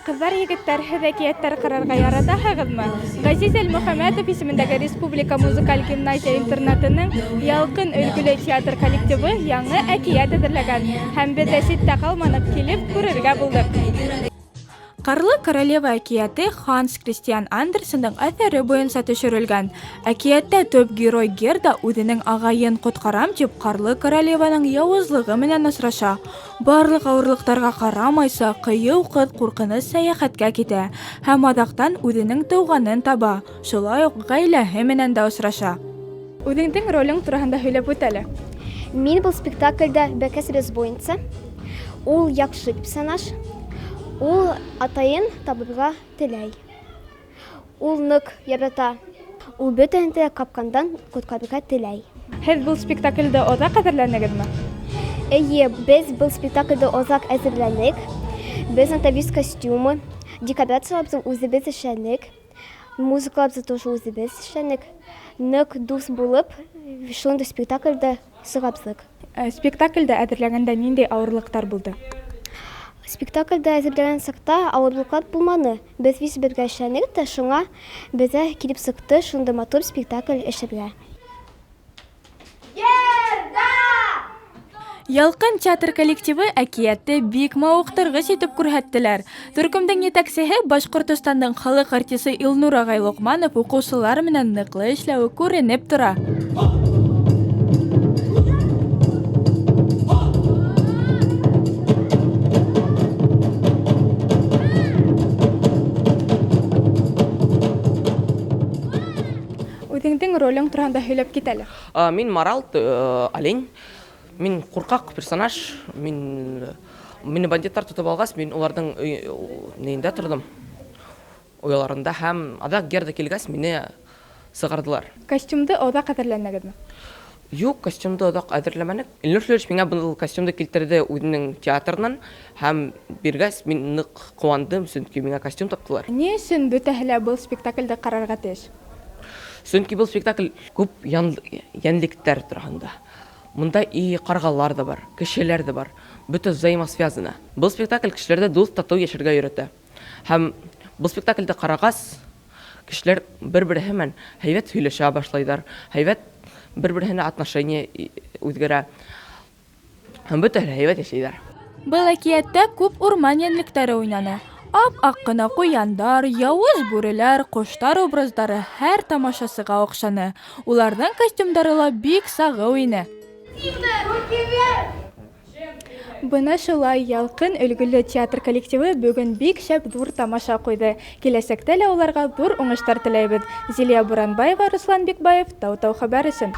Ҡыҙҙар, егеттәр, һеҙ әкиәттәр ҡарарға яратаһығыҙмы? Ғәзиз Әлмөхәмәтов исемендәге Республика музыкаль гимназия интернатының Ялҡын өлгөлө театр коллективы яңы әкиәт әҙерләгән. Һәм беҙ ҙә ситтә ҡалманыҡ, килеп күрергә булдыҡ. Ҡарлы королева әкиәте Ханс Кристиан Андерсендың әҫәре буйынса төшөрөлгән. Әкиәттә төп герой Герда үзенең ағайын коткарам дип Карлы королеваның явызлыгы менән осраша. Барлык авырлыктарга карамайса, кыю кыз куркыныч сәяхәткә китә һәм азактан үзенең туганын таба, шулай ук гаиләһе менән дә очраша. Үҙеңдең ролең тураһында һөйләп үт әле. Мин был спектакльдә Бәкәс разбойница. Ул яҡшы персонаж. Ул атайын табырға теләй. Ул ныҡ ярата. Ул бөтәһен дә капкандан ҡотҡарырға теләй. Һеҙ был спектаклде оҙаҡ әҙерләнегеҙме? Эйе, беҙ был спектаклде оҙаҡ әҙерләнек. Беҙ анда весь костюмы, декорацияларҙы үҙебеҙ эшләнек. Музыкаларҙы тоже үҙебеҙ эшләнек. Ныҡ дуҫ булып, шундай спектаклде сығарҙыҡ. Спектаклде әҙерләгәндә ниндәй ауырлыҡтар булды? Спектаклде әҙерләгән саҡта ауырлыҡлар булманы. Беҙ весь бергә эшләнек тә, шуңа беҙгә килеп сыҡты шундай матур спектакль эшләргә. Ялҡын театр коллективы әкиәтте бик мауыҡтырғыс итеп күрһәттеләр. Төркөмдөң етәксеһе Башҡортостандың халыҡ артисы Илнур ағай Лоҡманов уҡыусылар менән ныҡлы эшләүе күренеп тора. Үҙеңдең ролең тураһында һөйләп кит әле. Мин Марал, олень. Мин ҡурҡаҡ персонаж. Мин мине бандиттар тотоп алғас, мин уларҙың нейендә торҙом. Ояларында һәм аҙаҡ Герда килгәс, мине сығарҙылар. Костюмды оҙаҡ әҙерләнегеҙме? Юҡ, костюмды оҙаҡ әҙерләмәнек. Илнур Флерович миңә был костюмды килтерҙе үҙенең театрынан һәм биргәс мин ныҡ ҡыуандым, сөнки миңә костюм таптылар. Ни өсөн бөтәһе лә был спектаклде ҡарарға тейеш? Сөнки был спектакль күп йәнлектәр тураһында. Мында и ҡарғалар ҙа бар, кешеләр ҙә бар. Бөтә взаимосвязано. Был спектакль кешеләрҙе дуҫ татыу йәшәргә өйрәтә. Һәм был спектаклде ҡарағас, кешеләр бер-береһе менән һәйбәт һөйләшә башлайҙар, һәйбәт бер-береһенә отношение үҙгәрә. Һәм бөтәһе лә һәйбәт йәшәйҙәр. Был әкиәттә күп урман йәнлектәре уйнаны. Ап-аҡ ҡына ҡуяндар, яуыз бүреләр, ҡоштар образдары һәр тамашасыға оҡшаны. Уларҙың костюмдары ла бик сағыу ине. Бына шулай Ялҡын өлгөлө театр коллективы бөгөн бик шәп ҙур тамаша ҡуйҙы. Киләсәктә лә уларға ҙур уңыштар теләйбеҙ. Зилия Буранбаева, Руслан Бикбаев, Тау-Тау хәбәр өсөн.